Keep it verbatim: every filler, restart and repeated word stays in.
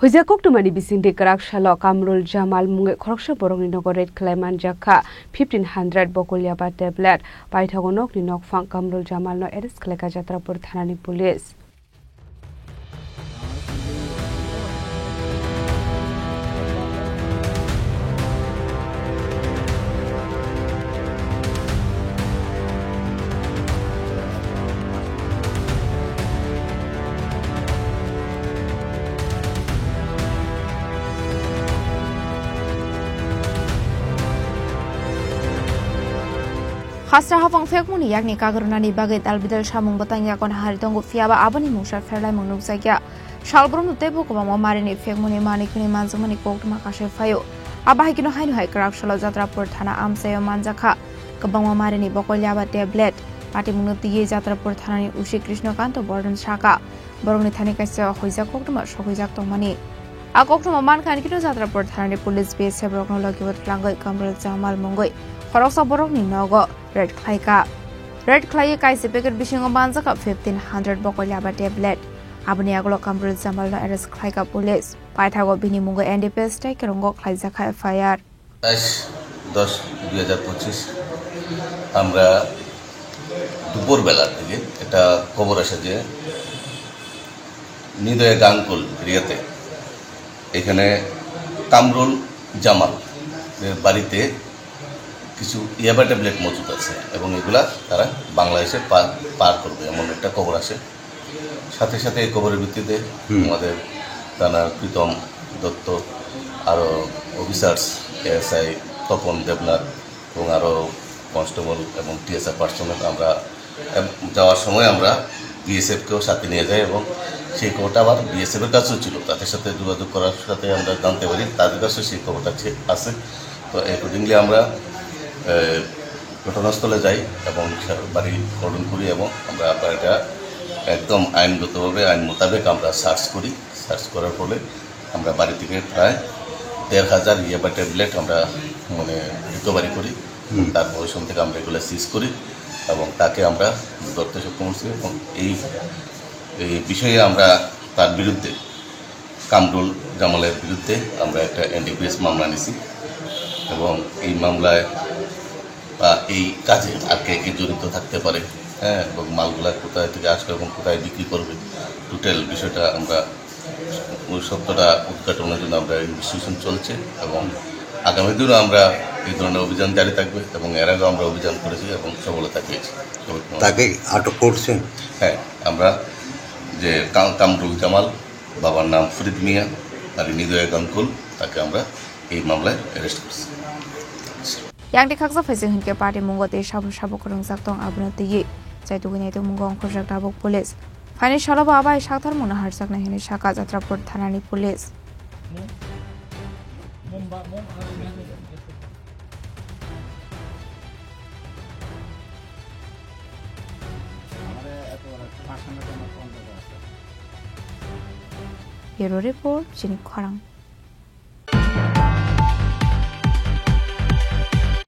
Huijak koktwmani bisingtwi kwrak salo Kamrul Jamal mungwi khoroksa borokni nogo raid khlai manjak kha fifteen hundred bokolia ba tablet. Paithago nokni nokphang Kamrul Jamalno arrest khlaikha Jatrapur thanani police. Khasra hapang phekmungni yakni kagrwnani bagwi dalbidal samung bwtang yakon hari tongo, phiyaba aboni mungsa pherlaimung nukjakya. Salbrumno teibo kwbangma marini phekmungni manwi khwnwi manjakmani koktwma kasui phaio. Abo hai kheno haino hai kwrak salo Jatrapur thana amchaio manjakha kwbangma marini bokolia ba tablet. Patimungno twiwi Jatrapur thanani O C Krishnakanto Bordhan sakha, borokni thani kaisa huijak koktwma sokhuijak tongmani. A koktwma mankha ani kheno Jatrapur thanani police B S F rokno logi bo twlangwi Kamrul Jamal mungwi khoroksa borokni nogo raid khlaikha. Raid khlaiwi kaisa packet bisingo manjakha fifteen hundred bokolia ba tablet. Aboni yagulo Kamrul Jamalno arrest khlaikha police. Paithago bini mungwi N D P S tei kwrwngo khlaijakha F I R. আঠাইশ দশ দুই হাজার পঁচিশ আমরা দুপুরবেলার দিকে একটা খবর আসে যে নিদয়া গাঙ্গুল এরিয়াতে এখানে কামরুল জামাল এর বাড়িতে কিছু ইয়াবা ট্যাবলেট মজুদ আছে এবং এগুলা তারা বাংলাদেশে পার, পার করবে, এমন একটা খবর আসে। সাথে সাথে এই খবরের ভিত্তিতে হুম। আমাদের থানার প্রীতম দত্ত, আরও অফিসার্স, এএসআই তপন দেবনাথ এবং আরও কনস্টেবল এবং টিএসআর পার্সোনাল আমরা এব-, যাওয়ার সময় আমরা বিএসএফকেও সাথে নিয়ে যাই এবং সেই খবরটা আবার বিএসএফের কাছেও ছিল। তাদের সাথে যোগাযোগ করার সাথে আমরা জানতে পারি তাদের কাছে সেই খবরটা ঠিক আছে। তো অ্যাকর্ডিংলি আমরা, এ, ঘটনাস্থলে যাই এবং সে বাড়ি কর্ডন করি এবং আমরা বাড়িটা একদম আইনগতভাবে, আইন মোতাবেক আমরা সার্চ করি। সার্চ করার ফলে আমরা বাড়ি থেকে প্রায় দেড় হাজার ইয়াবা ট্যাবলেট আমরা, মানে, রিকভারি করি। হুম। তার পজিশন থেকে আমরা এগুলো সিজ করি এবং তাকে আমরা ধরতে সক্ষম হয়েছি এবং এই, এই বিষয়ে আমরা তার বিরুদ্ধে কামরুল জামালের বিরুদ্ধে আমরা একটা এনডিপিএস মামলা নিছি এবং এই মামলায় বা এই কাজে আর কে কে জড়িত থাকতে পারে, হ্যাঁ, এবং মালগুলা কোথায় থেকে আসবে এবং কোথায় বিক্রি করবে, টোটাল বিষয়টা আমরা ওই সত্যটা উদ্ঘাটনের জন্য আমরা ইনভেস্টিগেশন চলছে এবং আগামী দিনও আমরা এই ধরনের অভিযান জারি থাকবে এবং এর আগেও আমরা অভিযান করেছি এবং সফলতা পেয়েছি। তাকে আটক করছেন? হ্যাঁ, আমরা যে কাম-, কামরুল জামাল, বাবার নাম ফরিদ মিয়া, আর নিদয়া গাঙ্গুল, তাকে আমরা এই মামলায় অ্যারেস্ট করছি। Yang de khaksa phaising hinkhe party mungo tei sabo sabo kwrwngjak tong abono twiwi chaitugwi naitugmungo ongkhorjak tabuk police. Phaini salobo abai sakthar mungno harjaknai hinwi sakha Jatrapur thanani police. Bureau report, chini khorang.